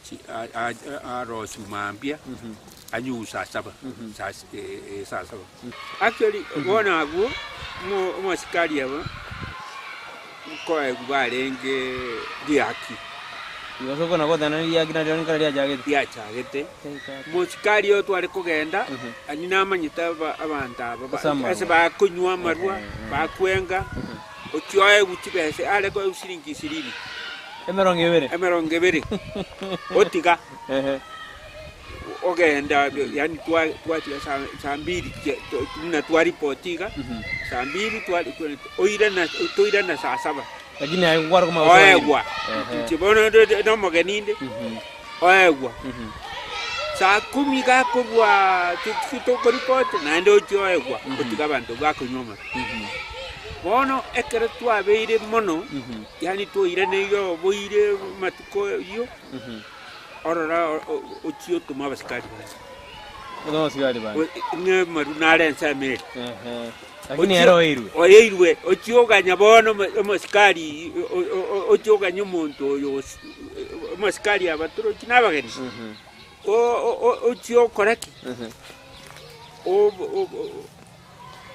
chi a- a- arosiwa mambia, anywe saa saba, saa saa saba. Actually bono abwo, omo omosikari aba, nkoegwa barenge riaki. Igo ase okona goteba naende riaki nario nkare riachagete. Riachagete, mosikari oyo tware kogenda, ani namanyete aba abanto aba ba Ase amarwa. ase bakonywa amarwa, bakwenga, ochia oegwe chibesa, are koegwa shilingi ishirini. Emerongo ebere. Emerongo ebere, otiga. Ogenda yaani twa twatiga saa saa mbiri chia buna twaripoti iga, saa mbiri twari oirana toirana saa saba. Lakini aye nkware komanya gose oeire. Oegwa, inche bono ndo nomogeni inde, oegwa. Saa kumi gakorwa tokoripoti naende ochia oegwa, otiga abanto bakonywa amarwa. Bono ekero twabeire mono, yaani twairaneirie oboire amatuko ayio. Orora ochie otome abasikari baye. Otome abasikari baye. Ng'a amaru nare ensemo ere. Ehe. Lakini ere oeirwe. Oeirwe, ochie oganya bono omosikari ochie oganya omonto oyo omosikari abatorochi na abageni, ochie okore ki?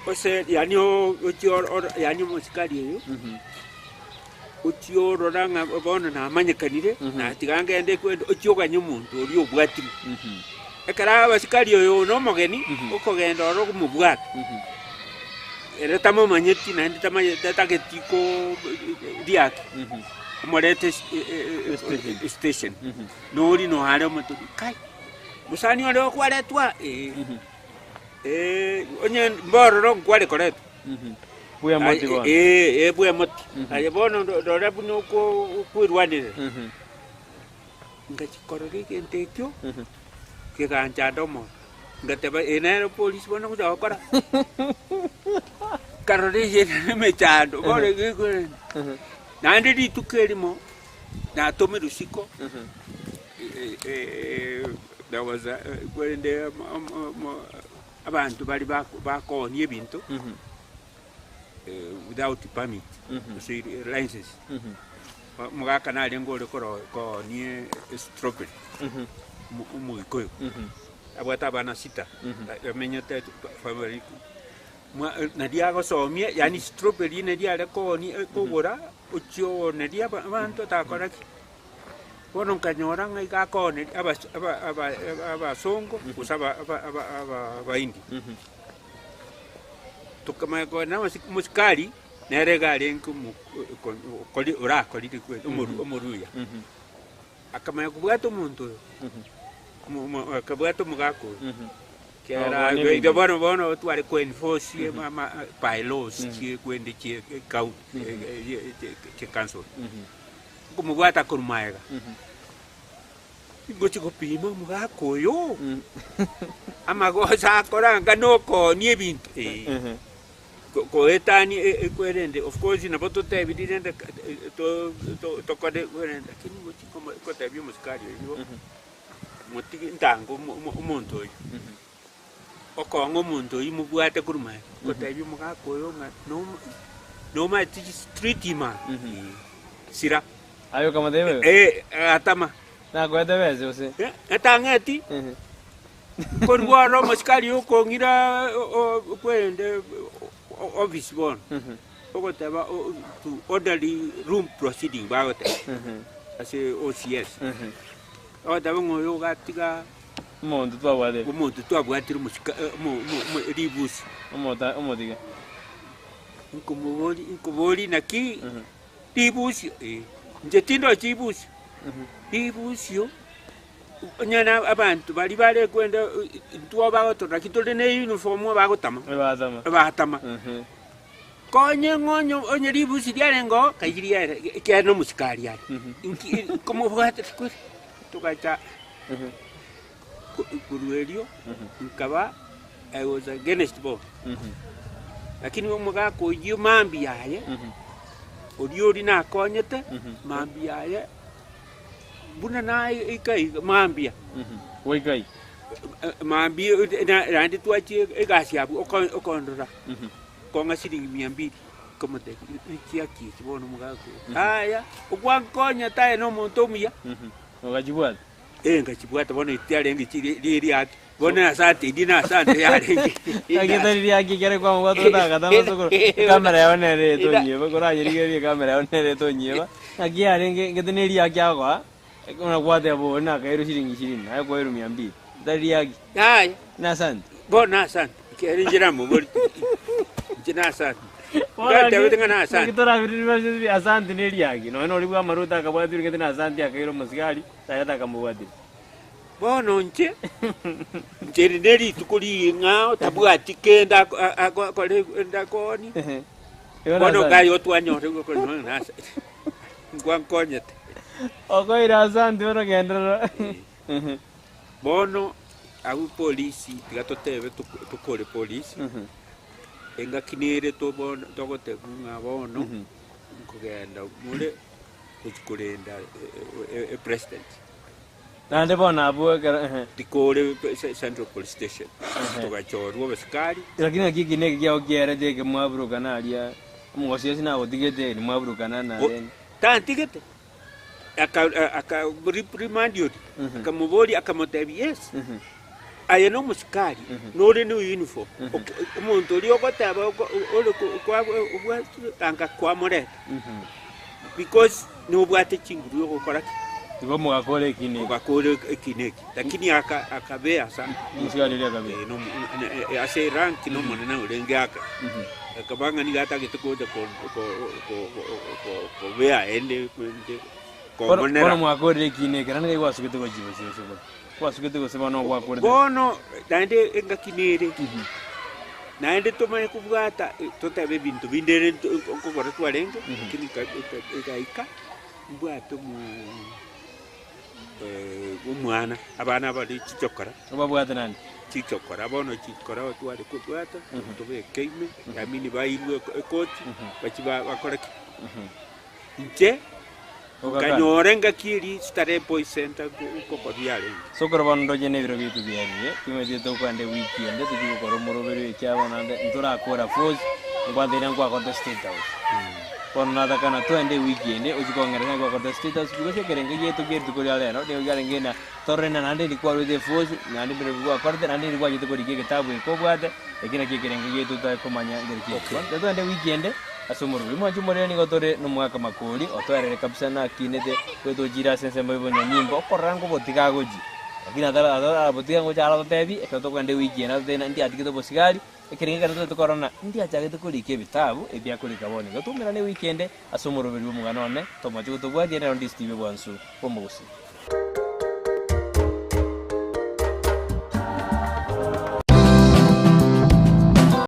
Ose yaani ochie yaani omosikari oyo, ochie orora ng'a bono namanyekanire, na tiga ngende kwenda ochie oganye omonto oria obwatirwe. Ekero abasikari oyo na omogeni, okogenda oro okomobwata, ere tamomanyeti naende tamanyeti tatageti ko riaki, omorete estation, nori noare omotebi kai, mosani ore okwaretwa eh. Onye mbororo nkware koretwa. Bw'emoti bono. Ee, bw'emoti. Aye bono rora buna okwerwanerera. Ngachia korora egento ekio, keganchanda omoyo. Ngateba eye nere polisi bono ngocha gokora? Nkarora eye nere emechando bono egekogenda. Naende rituko erimo, natomirwe isiko. There was a korende abanto baria bakoonia ebinto without permit gose license. Omogaka narenge ore koonia estrawberry omogikuyu, abwate abana sita, bamenyete family naria agosomia yaani strawberry naria are koonia kogora ochia ooneria abanto takora ki. Bono nkanyora ng'a iga akooneria abas- aba- aba- abasongo gose aba- aba- aba- aba- abaindi. Tokamanya kogenda na amasi omosikari, nere iga arenge omo ko- okori orakorire kweri omoru omoruya. Akamanya kobwata omonto oyo, omo omo akabwata omogaka oyo, kera Obonia iga ebinto. bono bono tware ko enforce ama by laws chie kwende chie county chie council. Nkomobwata korwa magega, ngochia gopima omogaka oyo, amagoso akore anga nokoonia ebinto eh. Koetania ekwerende of course nabo totebirie rende tokore kwerende lakini ngochia kotebia omosikari oyio, motige ntange omonto oyio. Okong'a omonto oyio mobwate korwa magega, gotebia omogaka oyo ng'a nomanyete street man, sira. Aye okamotebia boigo? Eh, agatama. Nakoete besa gose? Etang'eti, korwa oro omosikari okong'ira kwende office bono, ogoteba to orderly room proceeding bagoteba, ase OCS. Ogoteba ng'a oyo ogatiga. Omonto twabwatire. Omonto twabwatire omosika omo- omo- omo- ribusi. Omota omotige. Nkomobori nkobori naki ribusio eh, inche tindochi ribusio, ribusio onye na abanto baria bare kwenda intwe bagotorora naki tore na eyuniform bagotama, Ebatama. batama. Konye ng'a onye onye ribusi riarenge oo, kai riere ekiagera na omosikari are, nki nkomobwata kweri togacha. Korwa erio nkaba I was against bono. Lakini omogaka oyio mambia aye, oria oria nakonyete, mambia aye, buna naika iga mambia, Goika ai. mambia naende twachia egasi abwo okondora, kong'a shilingi mia mbili, nkamotebia nchiaki echi bono omogaka oyo, yaya okwankonyete aye na omonto omuya. Ogachibwata? Eh, ngachibwata bono tiarenge chiri ririaki, bono asante eria na asante yarenge. Naki etari riaki ekero kwamobwata otagata amasokoro, ekamera yao nere etonyeba, koranyerigererie ekamera yao nere etonyeba, naki yarenge gete ne riaki agoa, buna gwateba oyo nakairwe shilingi ishirini, aye kwairwe mia mbili, etari riaki? Yaya. Na asante. Bono asante, ekiagera inche namoboria, inche na asante. Ngatebete ng'a na asante. Naki torabirire asante ne riaki, nonya noria bwa amarwa otakabwatirwe gete na asante akaira omosigari, tayete akamobwatire. Bono inche, inche eri ne rituko ring'ao tabwati kende akore ndakoonie, bono gai otwanyore nkwankonyete. Okoira asante bono genderera. Bono abwo polisi tiga totebe tokore polisi. Engaki nere bono togotebwa ng'a bono nkogenda more gochia korenda epresident. Naende bono abwo ekero ehe. Rikore Central Police Station, togachorwa abasikari. Lakini naki eki neke kiao kiarete eke mwaburukana aria, omogosi ase nagotigete nimwaburukana na O- then. Tantigete, aka aka reprimand oria, akamoboria akamotebia yes, aye na omosikari, nore na uniform, ok omonto oria ogoteba oko ore ko kwa obwatire tanga kwamoreta. Because nobwate chinguru yogokora ki? Igo mogakora eki na eki. Ogakora eki na eki. Lakini aka akabea sana. Omosigari oria akabea. Eh, nomo- ne- eh, ase erank nomonene orenge aka. Akaba ng'a nigo atagete gocha ko- ko- ko- ko- ko- kobea ende ende Bono komonera. bono mwakorire eki na eki, naende nigo gwasugete gochia bosio gose bono. Gwasugete gose bono gwakorete. Bono naende engaki nere, naende tomanye kobwata totebe ebinto binde ere nkogora twarenge, lakini egaika mbwate omo omwana, abana bare chichokora. Obabwate naende? Chichokora bono chikora tware kobwata, tobeke ime, I mean bairwe ekoti, bachie bakore ki? Inche nkanyora engaki eria Starehe Boys Centre nkokoria yarenge. Sokoro bono ndoche nebiro biaito biarire, timanyeti tokwenda ewiki ende tochie gokora omoroberi oyo ekiagera bono naende ntorakora force, nkwanteire nkwakorete state house. Bono natakana twende ewiki ende ochie kong'eresa ng'a nkwakorete state house because ekerengo giaito kia rituko ria rero nigo kiarenge ng'a torore ng'a naende ndikwarwete eforce, naende mbire gwakorete naende ndikwachete korigia egetabu eke obwate, eki nakio ekerengo giaito totakomanya nkeri ki. Bono tiga twende ewiki ende. Ase omorwoti mwanche omorere nigo tore nomogaka makori, otoerere kabisa nakinete goetochire ase ensemo y'obonyanyimbo, okorora nkobotiga agochia. Lakini atara atarabotiga ngocha aratotebi, ekero tokogenda ewiki ende atotebi ng'a ndiatigete obosigari, ekerenge ekero totagete korora ng'a ndiachagete korika ebitabu ebi akorika bono iga. Toumerane ewiki ende ase omoroberi bw'omogano one, tomoche gotobwatia nero ndisitibe bwansu bw'omogusii.